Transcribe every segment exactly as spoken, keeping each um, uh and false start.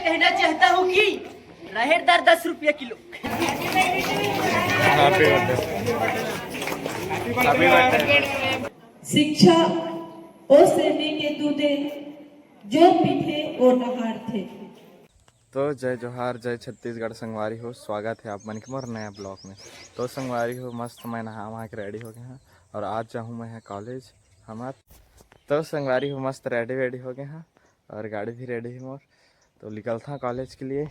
कहना चाहता हूँ कि राहेर दार दस रुपया kilo. Happy birthday. Happy birthday. शिक्षा ओ सेमी के दूधे, जो पीठे ओ नहार थे। तो जय जोहार, जय छत्तीसगढ़ संगवारी हो, स्वागत है आप मन के मोर नया ब्लॉग में। तो संगवारी हो, मस्त मैं नहा वहा के रेडी हो गए हैं और आज जाहूँ मैं है कॉलेज हमार। तो संगवारी हो, मस्त रेडी वेडी हो गए हैं और गाड़ी भी रेडी है मोर। तो निकलता हूँ कॉलेज के लिए।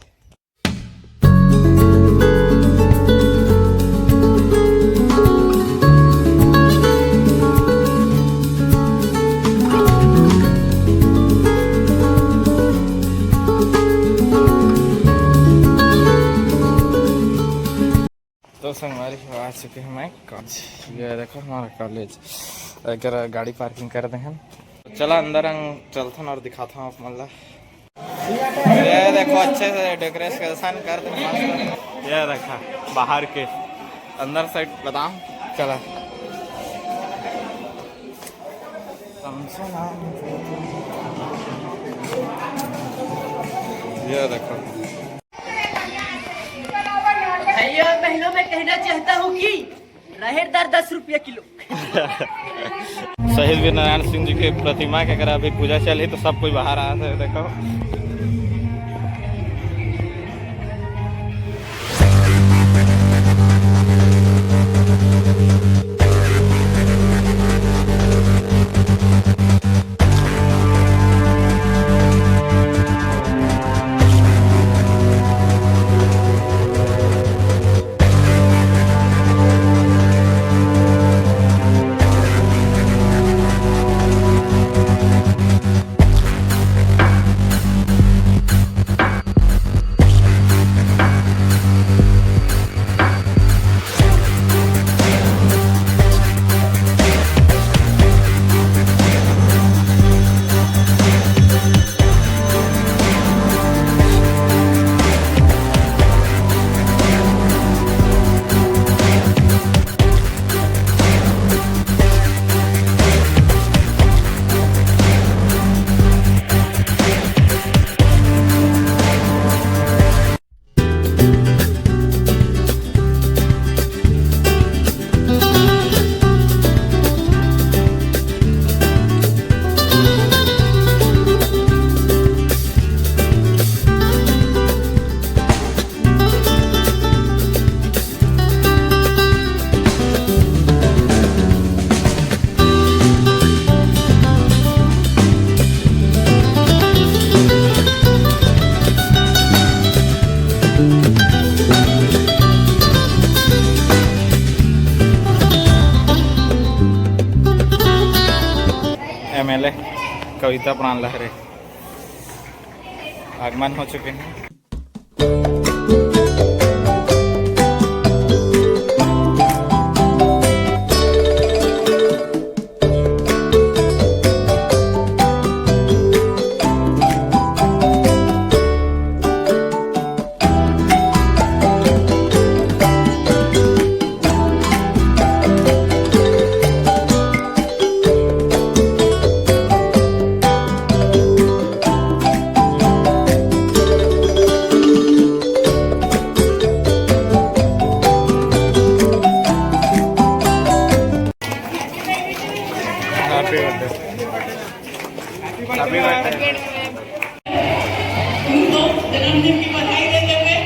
तो संगवारी हो, आ चुके हैं मैं कॉलेज। ये देखो हमारा कॉलेज, अगर गाड़ी पार्किंग कर दे हैं। चला अंदर हम चलथन और दिखाता हूँ आप मन ला। ये देखो अच्छे से डेकोरेशन कर दे मस्त। ये देखा बाहर के, अंदर साइड बताओ। चला समझो ना। ये देखो भाइयों और बहनों, मैं कहना चाहता हूँ कि राहेर दार दस रुपया किलो। शहीद वीर नारायण सिंह जी के प्रतिमा के अगर अभी पूजा चली तो सब कोई बाहर आया है, देखो। एमएलए कविता प्राण लहरे आगमन हो चुके हैं। Happy birthday. Happy birthday. उनको जन्मदिन की बधाई देते हुए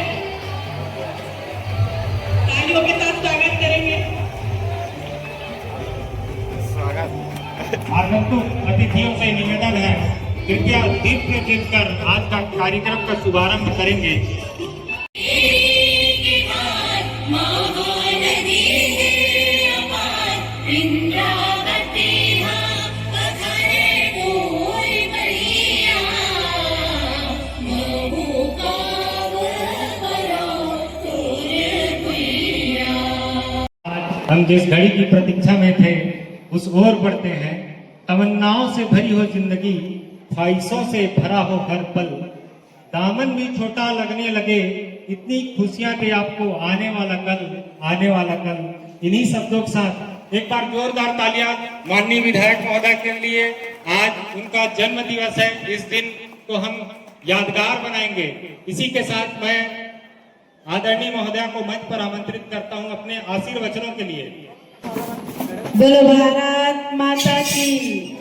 तालियों के साथ स्वागत करेंगे। स्वागत। आगंतुक अतिथियों से निवेदन है, कृपया दीप प्रज्वलित कर आज का कार्यक्रम का शुभारंभ करेंगे। हम जिस घड़ी की प्रतीक्षा में थे, उस ओर बढ़ते हैं। तमन्नाओं से भरी हो जिंदगी, ख्वाहिशों से भरा हो हर पल। दामन भी छोटा लगने लगे, इतनी खुशियां दे आपको आने वाला कल, आने वाला कल। इन्हीं शब्दों के साथ एक बार जोरदार तालियां माननीय विधायक महोदय के लिए। आज उनका जन्म दिवस है, इस दिन को हम यादगार बनाएंगे। इसी के साथ मैं आदरणीय महोदया को मंच पर आमंत्रित करता हूं अपने आशीर्वचनों के लिए। बोलो भारत माता की,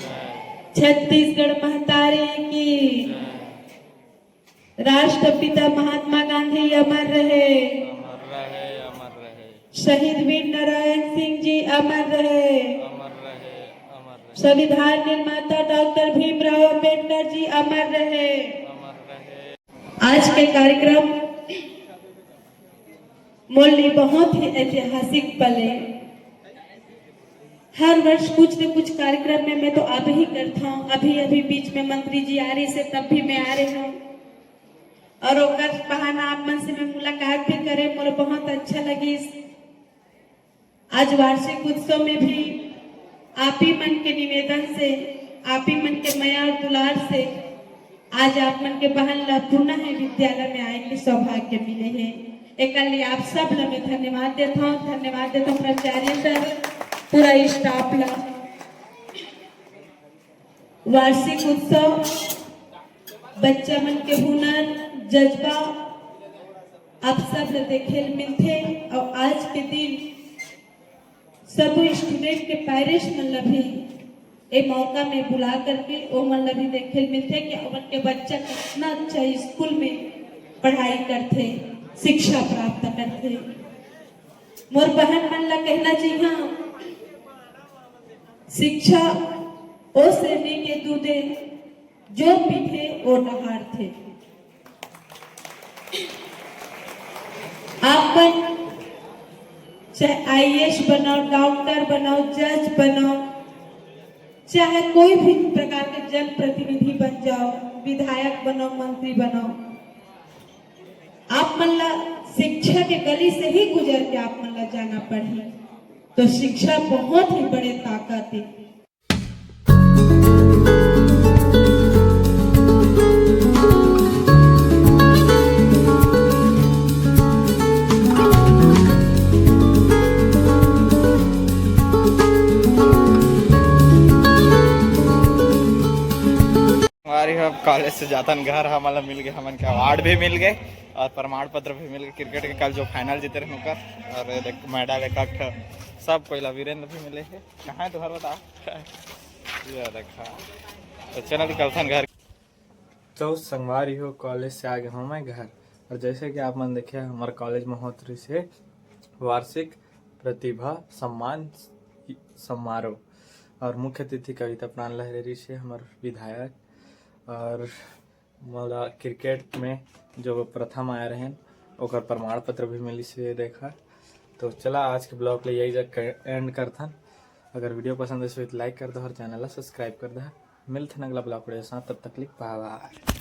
छत्तीसगढ़ महतारी की, राष्ट्रपिता महात्मा गांधी अमर रहे, अमर रहे, अमर रहे। शहीद वीर नारायण सिंह जी अमर रहे, अमर रहे, अमर रहे। संविधान निर्माता डॉक्टर भीमराव अंबेडकर जी अमर रहे, अमर रहे। आज के कार्यक्रम मोर लिए बहुत ही ऐतिहासिक पल है। हर वर्ष कुछ न कुछ कार्यक्रम में मैं तो आबे ही करता हूँ। अभी अभी बीच में मंत्री जी आ रहे से तब भी मैं आ रही हूँ, और ओकर बहाना आप मन से मैं मुलाकात भी करे, मोला बहुत अच्छा लगिस। आज वार्षिक उत्सव में भी आप ही मन के निवेदन से, आप ही मन के मया और दुलार से आज आप मन के बहन ला पुनः विद्यालय में आए के सौभाग्य मिले हे। एकर लिए आप सब ला मैं धन्यवाद देता हूँ, धन्यवाद देता हूँ प्राचार्य सर, पूरा स्टाफ ला। वार्षिक उत्सव, बच्चा मन के हुनर, जज्बा आप सब ला देखे ल मिलथे। और आज के दिन सब स्टूडेंट के पेरेंट्स मन ला भी ए मौका में बुला करके ओमन ला भी देखे ल मिलथे कि ओमन के बच्चा कितना अच्छा स्कूल में पढ़ाई करथे, शिक्षा प्राप्त करथे। मोर बहन मन ला कहना चाहिए, शिक्षा ओ सेमी के दूधे जो पीथे ओ डहारथे। आप मन चाहे आईएएस बनाओ, डॉक्टर बनाओ, जज बनाओ, चाहे कोई भी प्रकार के जनप्रतिनिधि बन जाओ, विधायक बनाओ, मंत्री बनाओ, आप मन ला शिक्षा के गली से ही गुजर के आप मन ला जाना पड़ही। तो शिक्षा बहुत ही बड़े ताकत है। हमारी अब कॉलेज से जातन घर, हमन ला मिल गए, हमन के अवार्ड भी मिल गए और प्रमाण पत्र भी मिल गए। क्रिकेट के कल जो फाइनल जीते रहे ओकर, और ये देख मेडल एक आध ठो, सब कोई ला, वीरेंद्र भी मिले है। कहाँ है तुम्हारा, बताओ। ये देखा, तो चला निकलथन घर। तो संगवारी हो, कॉलेज से आ गए हूँ मैं घर, और जैसे कि आप मन देखे, हमारे कॉलेज में होत रही से वार्षिक प्रतिभा सम्मान समारोह, और मुख्य अतिथि कविता प्राण लहरेरी से हमारे विधायक, और मोला क्रिकेट में जो प्रथम आए रहेन, ओकर प्रमाण पत्र भी मिलिस हे, देखा। तो चला, आज के ब्लॉग ले यही जग एंड करथन। अगर वीडियो पसंद आइस होही तो लाइक कर दो और चैनल ला सब्सक्राइब कर दो। मिलथन अगला ब्लॉग वीडियो के साथ, तब तक के लिए बाय बाय।